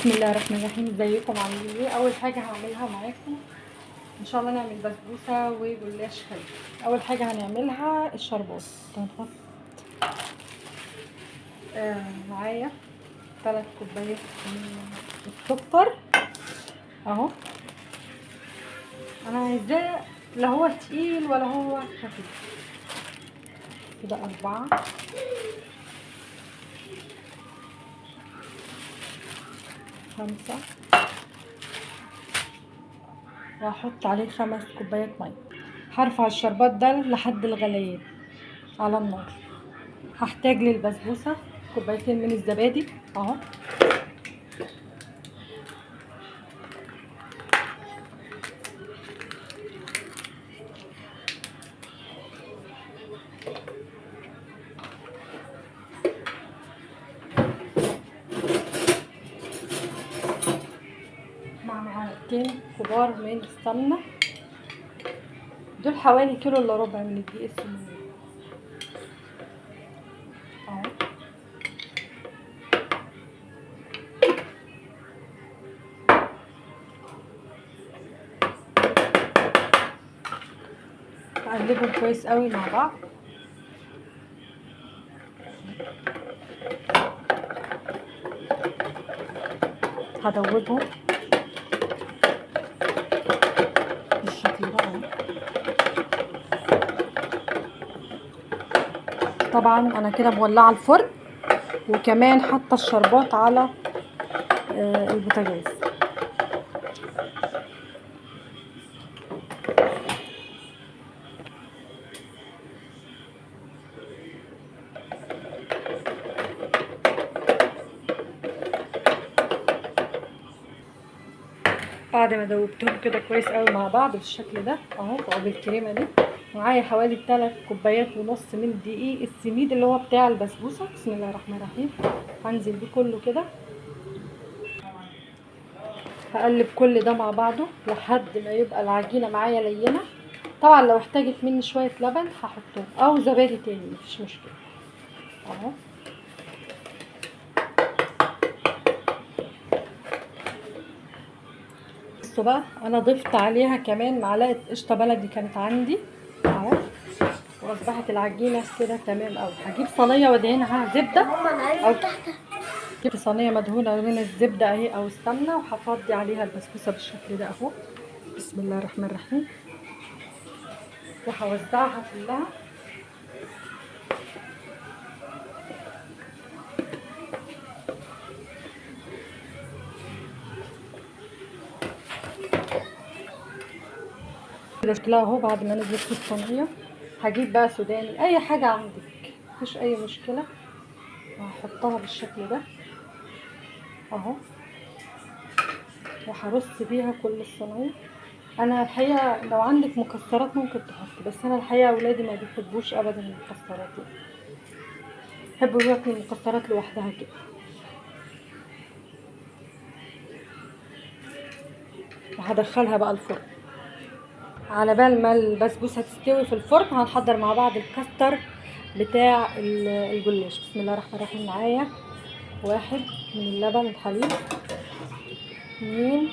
بسم الله الرحمن الرحيم. ازيكم عاملين ايه؟ اول حاجة هعملها معاكم ان شاء الله نعمل بسبوسه وجلاش حلو. اول حاجة هنعملها الشربات. هنحط معايا 3 كوبايات من السكر اهو. انا عايزاه لا هو تقيل ولا هو خفيف كده. 4 5، وهحط عليه 5 كوبايات مية. هرفع الشربات ده لحد الغليان على النار. هحتاج للبسبوسه 2 كوباية من الزبادي اهو. مع 2 معلقتين كبار من السمنة، دول حوالي 1.75 كيلو من الدقيق السمين اهو. هقلبهم كويس قوي مع بعض. هدوبهم بالشكل ده اهو. طبعا انا كده مولعه الفرن، وكمان حاطه الشربات على البوتاجاز. بعد ما دوبتهم كده كويس قوي مع بعض بالشكل ده اهو، او بالكريمه دي، معايا حوالي 3.5 كوبايات من دقيق السميد اللي هو بتاع البسبوسه. بسم الله الرحمن الرحيم. هنزل بيه كله كده، هقلب كل ده مع بعضه لحد ما يبقى العجينة معايا لينه. طبعا لو احتاجت مني شوية لبن هحطهم او زبادي تاني، مفيش مشكلة اهو. بصوا بقى، انا ضفت عليها كمان معلقه قشطه بلدي كانت عندي اهو، واصبحت العجينة كده تمام قوي. هجيب صينية وادهنها زبدة، او جبت صينية مدهونه من الزبدة اهي او السمنة، وهفضي عليها البسبوسه بالشكل ده اهو. بسم الله الرحمن الرحيم. وهوزعها كلها. كده شكلها اهو بعد ما نزلت في الصينية. هجيب بقى سوداني، اي حاجة عندك مفيش اي مشكلة، وهحطها بالشكل ده اهو، وهرص بيها كل الصينية. انا الحقيقة لو عندك مكسرات ممكن تحطي، بس انا الحقيقة اولادي ما بيحبوش ابدا المكسرات دي، يحبوا ياكلوا المكسرات لوحدها كده. وهدخلها بقى الفرن. على بال ما البسبوسه تستوي في الفرن هنحضر مع بعض الكاستر بتاع الجلاش. بسم الله الرحمن الرحيم. معايا 1 من اللبن الحليب، 2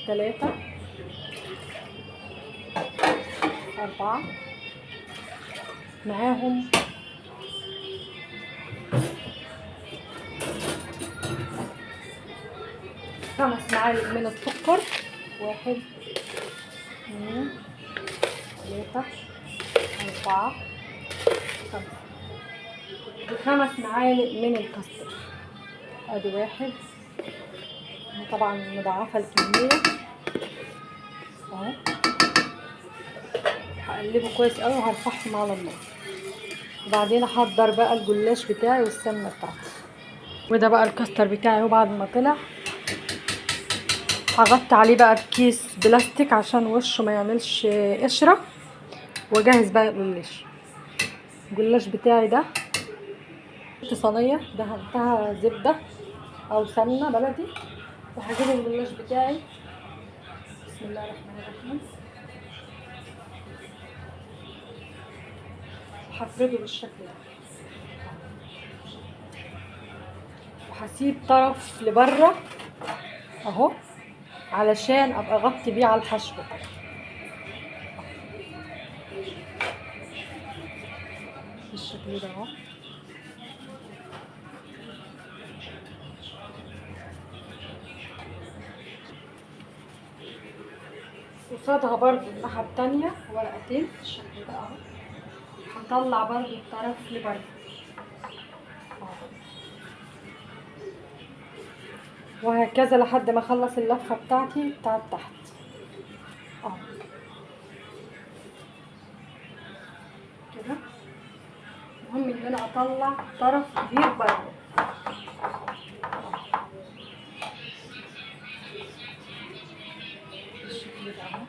3 4، معاهم 5 معالق من السكر، 1 2 3 4 5، 5 معالق من الكاستر. ادي 1، طبعا مضاعفه الكمية اهو. هقلبه كويس قوي وهرفعهم على النار، وبعدين احضر بقى الجلاش بتاعي والسمنه بتاعتي. وده بقى الكاستر بتاعي اهو. بعد ما طلع هغطي عليه بقى بكيس بلاستيك عشان وشه ما يعملش قشرة، واجهز بقى الجلاش. الجلاش بتاعي ده صينية دهنتها زبدة او سمنه بلدي، وهجيب الجلاش بتاعي. بسم الله الرحمن الرحيم. هفرده بالشكل ده. وهسيب طرف لبره اهو علشان ابقى اغطي بيه على الحشوه. بالشكل ده اهو. قصادها برضو الناحية التانية ورقتين بالشكل ده اهو. هطلع برضو الطرف لبره اهو، وهكذا لحد ما اخلص اللفة بتاعتي بتاعت تحت اهو كده. المهم ان انا اطلع طرف كبير بره. بالشكل ده اهو.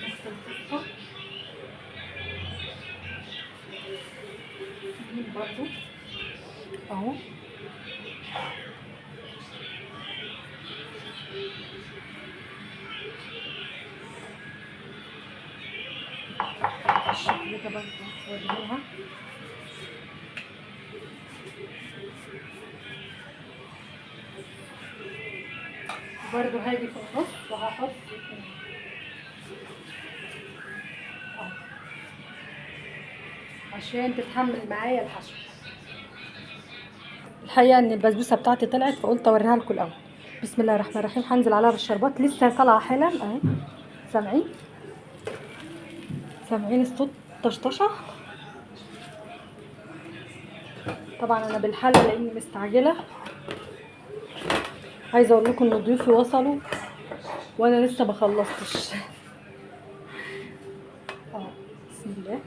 نفس القصة برضو اهو. بالشكل ده برضو وادهنها. برضو هاجي في النص وهحط اتنين اهو عشان تتحمل معايا الحشو. الحقيقة ان البسبوسه بتاعتي طلعت، فقلت اوريها لكم الاول. بسم الله الرحمن الرحيم. هنزل عليها بالشربات، لسه طالعه حالا اهي. سامعين؟ سامعين الصوت طشطشه؟ طبعا انا بالحله لاني مستعجلة. عايزه اقول لكم ان ضيوفي وصلوا وانا لسه ما خلصتش. بسم الله،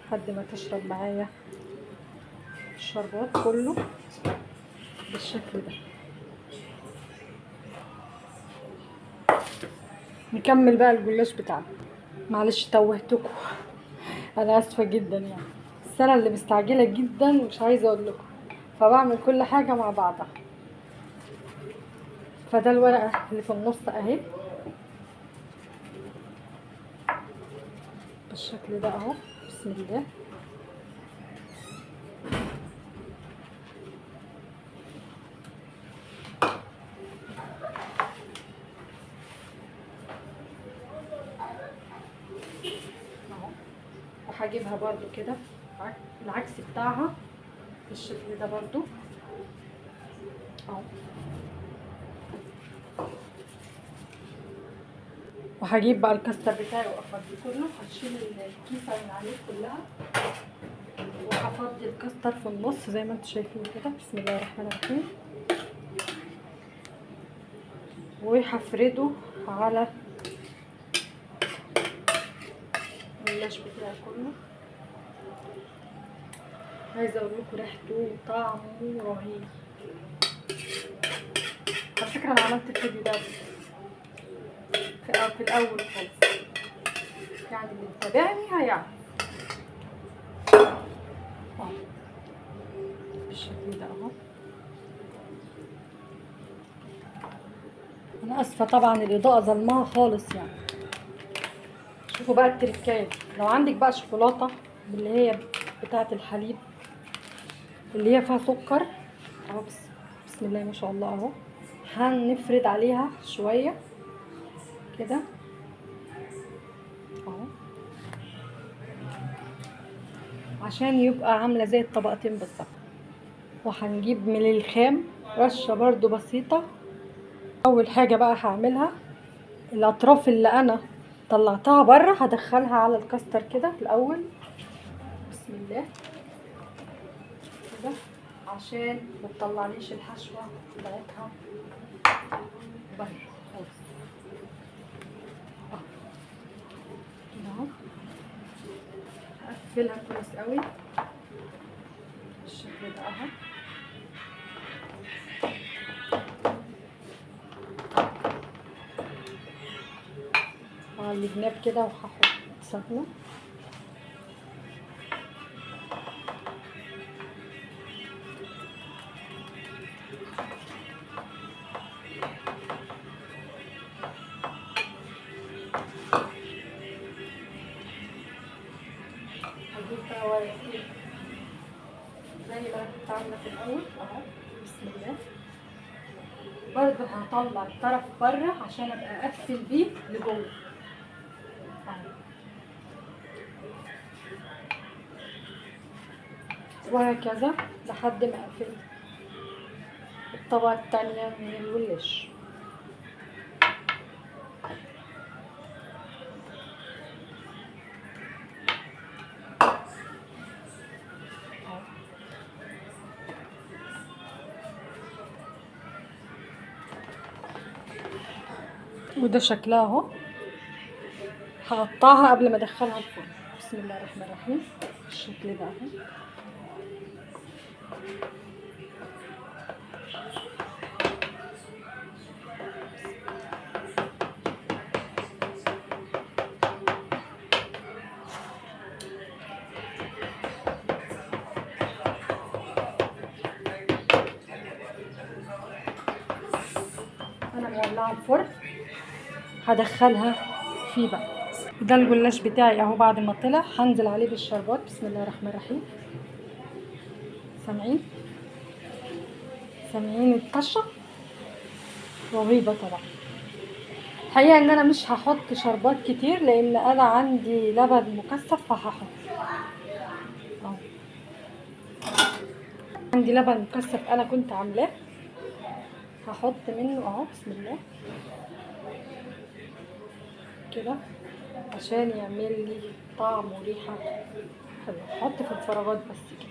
لحد ما تشرب معايا الشربات كله بالشكل ده. نكمل بقى الجلاش بتاعنا. معلش توهتكم، انا اسفه جدا يعني، بس انا اللي مستعجلة جدا مش عايزه اقول لكم، فبعمل كل حاجة مع بعضها. فده الورقة اللي في النص اهي بالشكل ده اهو. بسم الله. اهو، وهجيبها برضو كده العكس بتاعها بالشكل ده برضو اهو. وهجيب بقى الكاستر بتاعي وافضيه كله. هشيل الكيسة من عليه كلها وهفضي الكاستر في النص زي ما انتم شايفين كده. بسم الله الرحمن الرحيم. وهفرده على الجلاش بتاعي كله. عايزه اقول لكم ريحته وطعمه رهيب. على فكرة انا عملت الفيديو ده في الاول خالص، يعني اللي متابعني هيعرف. بالشكل ده اهو. انا اسفه طبعا الاضاءة ظلمها خالص يعني. شوفوا بقى التركايه، لو عندك بقى شوكولاتة اللي هي بتاعه الحليب اللي هي فيها سكر اهو، بسم الله ما شاء الله اهو. هنفرد عليها شوية كده اهو عشان يبقى عامله زي الطبقتين بالظبط. وهنجيب من الخام رشه برضو بسيطة. اول حاجة بقى هعملها الاطراف اللي انا طلعتها بره هدخلها على الكاستر كده الاول. بسم الله كده عشان ما تطلعليش الحشوه بتاعتها بره خالص كده اهو. هقفلها كويس قوي بالشكل ده اهو. على الجناب كده، وهحط سمنه. هجيب بقى ورق ايه زي ما انا كنت عامله في الاول اهو. بسم الله. برضه هطلع الطرف بره عشان ابقى اقفل بيه لجوه اهو، وهكذا لحد ما اقفل الطبقة التانية من الجلاش. وده شكلها اهو. هقطعها قبل ما ادخلها الفرن. بسم الله الرحمن الرحيم. الشكل ده اهو. انا مولعه الفرن، هدخلها فيه بقى. ده الجلاش بتاعي اهو بعد ما طلع. هنزل عليه بالشربات. بسم الله الرحمن الرحيم. سامعين؟ سامعين الطشه؟ رهيبة طبعا. الحقيقة ان انا مش هحط شربات كتير لان انا عندي لبن مكثف، فهحط اهو. عندي لبن مكثف انا كنت عاملاه، هحط منه اهو. بسم الله كده عشان يعمل لي طعم وريحه حلوة. هحط في الفراغات بس كده.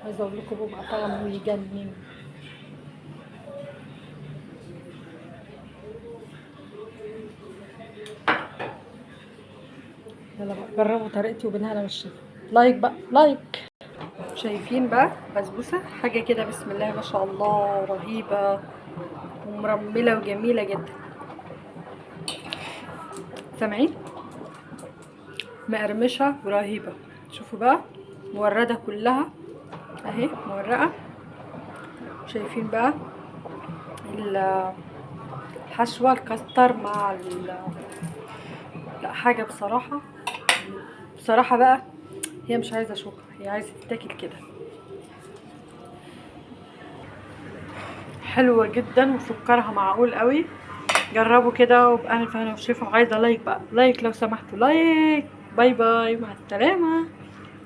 عايزه اقول لكم بيبقى طعمه يجنن. يلا بقى جربوا طريقتي وبالهنا والشفا. like بقى، like. شايفين بقى بسبوسه حاجة كده بسم الله ما شاء الله، رهيبة ومرمله وجميلة جدا. سامعين؟ مقرمشه ورهيبه. شوفوا بقى مورده كلها اهي، مورقه. شايفين بقى الحشوه الكاستر مع لا حاجة بصراحة بصراحة بقى هي مش عايزه شوكه، هي عايزه تتاكل كده. حلوة جدا وسكرها معقول قوي. جربوا كده وبألف هنا وشفا. وعايزه like بقى، like لو سمحتوا، like. bye bye، مع السلامة.